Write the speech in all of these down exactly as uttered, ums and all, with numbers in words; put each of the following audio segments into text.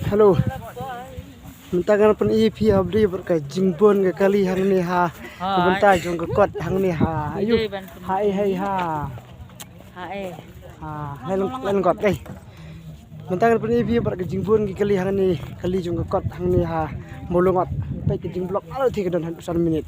Hello. Mynta ngan pyni ïa phi ha bri bad ka jingbun ka kali hangne ha. Ka bynta jong ka kot hangne ha. Ayu. Hai hai ha. Ha eh. Ha, hai lang lang kot eh. Mynta ngan pyni ïa phi bad ka jingbun ka kali hangne, kali jong ka kot hangne ha. Mawlungot. Peit ka jingblok alo thi ka don san minit.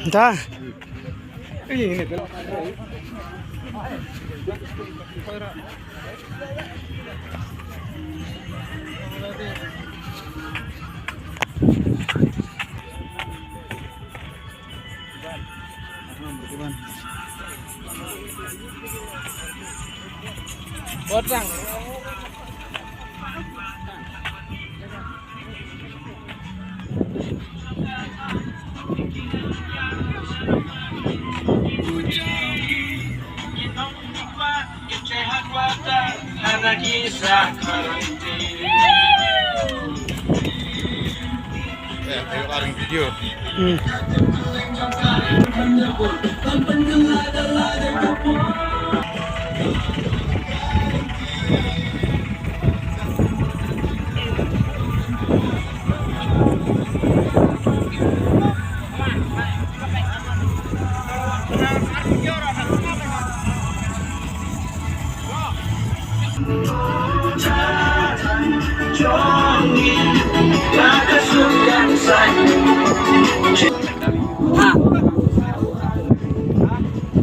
Da. Eh, ayo aring video. Hmm.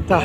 Ta.